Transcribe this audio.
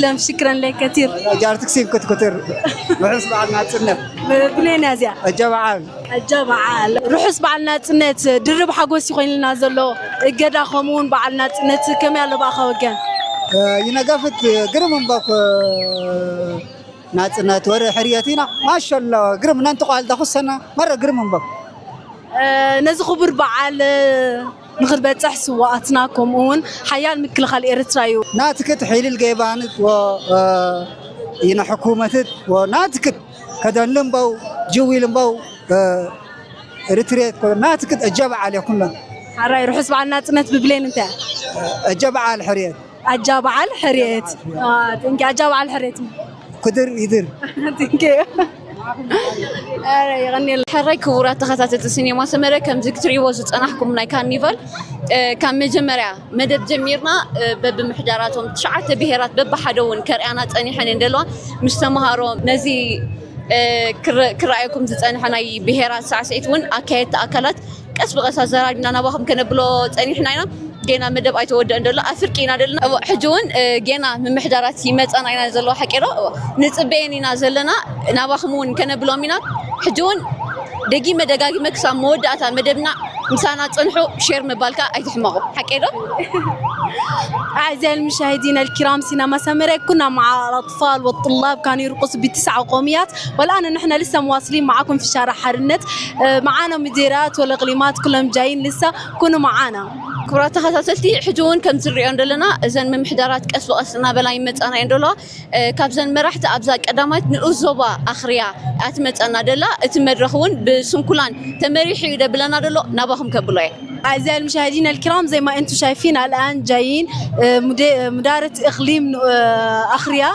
ለም ሽክረን ለይ ከቲር። ጃርትክ ሲብ ክትኩትር ርሑስ በዓል ናጽነት። ብሌን ያዝያ እጀ በዓል እጃ በዓል ርሑስ በዓል ናጽነት ድርብ ሓጎስ ይኮይንልና ዘሎ እገዳ ከምኡ እውን በዓል ናጽነት ከመይ ኣሎ ብኣኻ ወገን? ይነገፍት ግርም እምበኩ ናጽነት ወረ ሕርየት ኢና ማሸላ ግርም ነንተቋል ዳኹሰና መረ ግርም እምበኩ ነዚ ክቡር በዓል ንክትበፅሕ ስዋኣትና ከምኡ እውን ሓያል ምክልኻል ኤርትራ እዩ። ናትክት ሒልል ገይባንት ይነ ሕኩመትት ናትክት ከደን ልምበው ጅዊ ልምበው ርትሬት ናትክት እጀ በዓል የኩለን ሓራይ ርሑስ በዓል ናጽነት ብብሌን እንታይ እጀ በዓል ሕርየት ኣጃ በዓል ሕርየት። ኣጃ በዓል ሕርየት ክድር ይድር። ሕራይ ክቡራት ተኸታተልቲ ሲኔማ ሰመረ፣ ከምዚ ክትርእይዎ ዝጸናሕኩም ናይ ካርኒቫል ካብ መጀመርያ መደብ ጀሚርና በብምሕዳራቶም ትሽዓተ ብሄራት በብሓደ እውን ከርእያና ጸኒሐን እየን ዘለዋ። ምስ ተምሃሮ ነዚ ክረኣየኩም ዝጸንሐ ናይ ብሄራት ሳዕስዒት እውን ኣካየድቲ ኣካላት ቀስ ብቐስ ኣዘራሪብና ናባኹም ከነብሎ ጸኒሕና ኢና። ጌና መደብ ኣይተወደአን ዘሎ ኣፍርቂ ኢና ዘለና። ሕጂ እውን ጌና ምምሕዳራት ይመፃና ኢና ዘለዋ ሓቂ ዶ ንፅበየን ኢና ዘለና። ናባኹም እውን ከነብሎም ኢና። ሕጂ እውን ደጊመ ደጋጊመ ክሳብ መወዳእታ መደብና ምሳና ፅንሑ ሼር ምባልካ ኣይትሕመቑ ሓቂ ዶ أعزائي المشاهدين الكرام، سينما سامرة كنا مع الأطفال والطلاب كانوا يرقصوا بتسع قوميات، والآن نحن لسه مواصلين معكم في شارع حرنة. آه، معانا مديرات والإقليمات كلهم جايين لسه، كونوا معانا. ክቡራት ተኸታተልቲ ሕጂ እውን ከም ዝሪኦ ዘለና እዘን ምምሕዳራት ቀስ ብቐስ እናበላ ይመፃና እየን ደለዋ። ካብዘን መራሕቲ ኣብዛ ቀዳማይት ንኡስ ዞባ ኣኽርያ ኣትመፀና ደላ። እቲ መድረኽ እውን ብስንኩላን ተመሪሑ እዩ ደብለና ደሎ። ናባኹም ከብሎ እየ። أعزائي المشاهدين الكرام، زي ما أنتم شايفين الآن جايين آه، مديرة إقليم آه، أخريا.